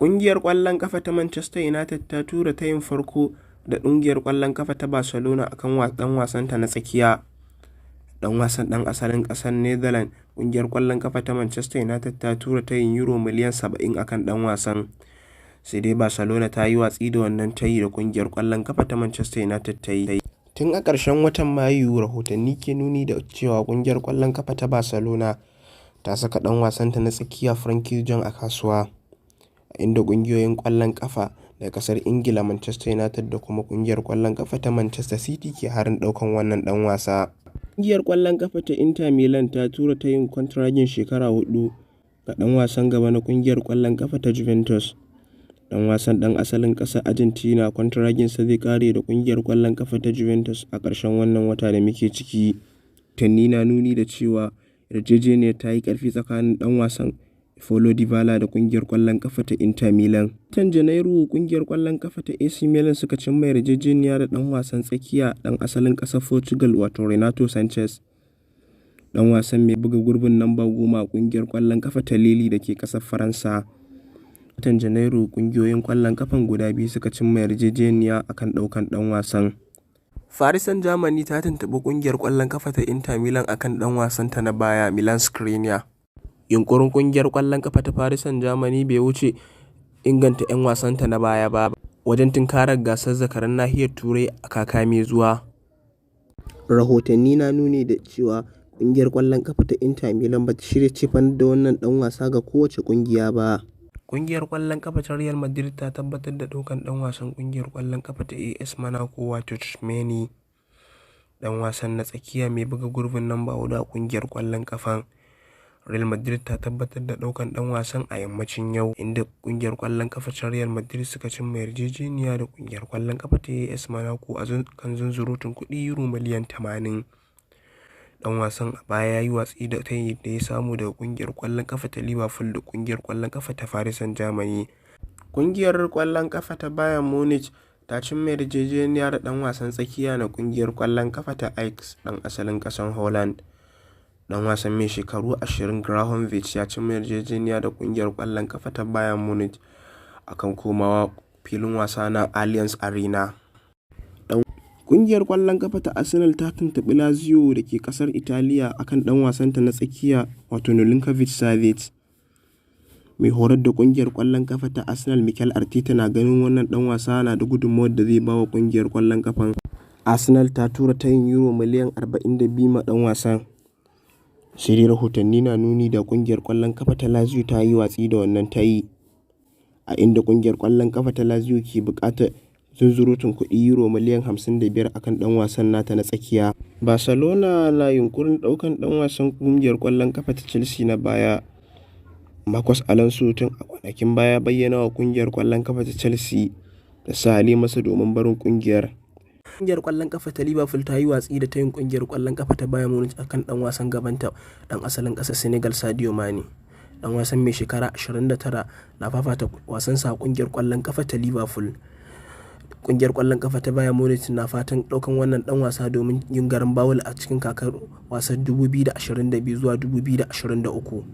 Ƙungiyar ƙwallon ƙafa ta Manchester United ta tura tayin farko da ƙungiyar ƙwallon ƙafa ta Barcelona a kan ɗan wasanta na tsakiya. Ɗan wasan ɗan asalin ƙasar Netherlands, ƙungiyar ƙwallon ƙafa ta Manchester United ta tura tayin Euro miliyan 70 a kan ɗan wasan. Sai dai Barcelona ta yi watsi da wannan tayi da ƙungiyar ƙwallon ƙafa ta Manchester United ta yi. Tun a ƙarshen watan Mayu rahotanni ke nuni da cewa ƙungiyar ƙwallon ƙafa ta Barcelona ta saka ɗan wasanta na tsakiya Frenkie de Jong a kasuwa, a inda ƙungiyoyin ƙwallon ƙafa daga ƙasar Ingila Manchester United da kuma ƙungiyar ƙwallon ƙafa ta Manchester City ke harin ɗaukan wannan ɗan wasa. Ƙungiyar ƙwallon ƙafa ta Inter Milan ta tura tayin kwantiragin shekara huɗu ga ɗan wasan gaba na ƙungiyar ƙwallon ƙafa ta Juventus. Ɗan wasan ɗan asalin ƙasar Argentina kwantiraginsa zai ƙare da ƙungiyar ƙwallon ƙafa ta Juventus a ƙarshen wannan wata da muke ciki. Rahotanni na nuni da cewa yarjejeniyar ta yi ƙarfi tsakanin ɗan wasan Paulo Dybala da ƙungiyar ƙwallon ƙafa ta Inter Milan. Watan Janairu ƙungiyar ƙwallon ƙafa ta AC Milan suka cimma yarjejeniya da ɗan wasan tsakiya ɗan asalin ƙasar Portugal wato Renato Sanches. Ɗan wasan mai buga gurbin lamba 10 a ƙungiyar ƙwallon ƙafa ta Lille da ke ƙasar Faransa. Watan Janairu ƙungiyoyin ƙwallon ƙafan guda biyu suka cimma yarjejeniya a kan ɗaukan ɗan wasan. Paris Saint-Germain ta tuntuɓi ƙungiyar ƙwallon ƙafa ta Inter Milan a kan ɗan wasanta na baya Milan Skriniar. Yunƙurin ƙungiyar ƙwallon ƙafa ta Paris Saint-Germain bai wuce inganta 'yan wasanta na baya ba wajen tunkarar gasar zakarun nahiyar Turai a kaka mai zuwa. Rahotanni na nuni da cewa ƙungiyar ƙwallon ƙafa ta Inter Milan ba ta shirya cefanar da wannan ɗan wasa ga kowace ƙungiya ba. Ƙungiyar ƙwallon ƙafa ta Real Madrid ta tabbatar da ɗaukan ɗan wasan ƙungiyar ƙwallon ƙafa ta AS Monaco wato Tchouameni. Ɗan wasan na tsakiya mai buga gurbin lamba 4 a ƙungiyar ƙwallon ƙafan Real Madrid ta tabbatar da ɗaukan ɗan wasan a yammacin yau, inda ƙungiyar ƙwallon ƙafa ta Real Madrid suka cimma yarjejeniya da ƙungiyar ƙwallon ƙafa ta AS Monaco a kan zunzurutun kuɗi Euro miliyan 80. Ɗan wasan a baya ya yi watsi da tayi da ya samu daga ƙungiyar ƙwallon ƙafa ta Liverpool da ƙungiyar ƙwallon ƙafa ta Paris Saint-Germain. Ƙungiyar ƙwallon ƙafa ta Bayern Munich ta cimma yarjejeniya da ɗan wasan tsakiya na ƙungiyar ƙwallon ƙafa ta Ajax ɗan asalin ƙasar Holland. Ɗan wasan mai shekaru 20 Gravenberch ya cimma yarjejeniya da ƙungiyar ƙwallon ƙafa ta Bayern Munich a kan komawa filin wasa na Allianz Arena. Ƙungiyar ƙwallon ƙafa ta Arsenal ta tuntuɓi Lazio da ke ƙasar Italiya a kan ɗan wasanta na tsakiya wato Milinkovic-Savic. Mai horar da ƙungiyar ƙwallon ƙafa ta Arsenal Mikel Arteta na ganin wannan ɗan wasa na da gudunmawar da zai ba wa ƙungiyar ƙwallon ƙafan. Arsenal ta tura tayin Euro miliyan 42 ma ɗan wasan. Sai dai rahotanni na nuni da ƙungiyar ƙwallon ƙafa ta Lazio ta yi watsi da wannan tayi, a inda ƙungiyar ƙwallon ƙafa ta Lazio ke buƙatar zunzurutun kuɗi Euro miliyan 55 a kan ɗan wasan nata na tsakiya. Barcelona na yunƙurin ɗaukan ɗan wasan ƙungiyar ƙwallon ƙafa ta Chelsea na baya Marcos Alonso tun a kwanakin baya ya bayyana wa ƙungiyar ƙwallon ƙafa ta Chelsea da sahale masa domin barin ƙungiyar. Ƙungiyar ƙwallon ƙafa ta Liverpool ta yi watsi da tayin ƙungiyar ƙwallon ƙafa ta Bayern Munich a kan ɗan wasan gabanta ɗan asalin ƙasar Senegal Sadio Mane. Ɗan wasan mai shekara 29 na fafata wasansa a ƙungiyar ƙwallon ƙafa ta Liverpool. Ƙungiyar ƙwallon ƙafa ta Bayern Munich na fatan ɗaukan wannan ɗan wasa domin yin garambawul a cikin kakar wasan 2022 zuwa 2023.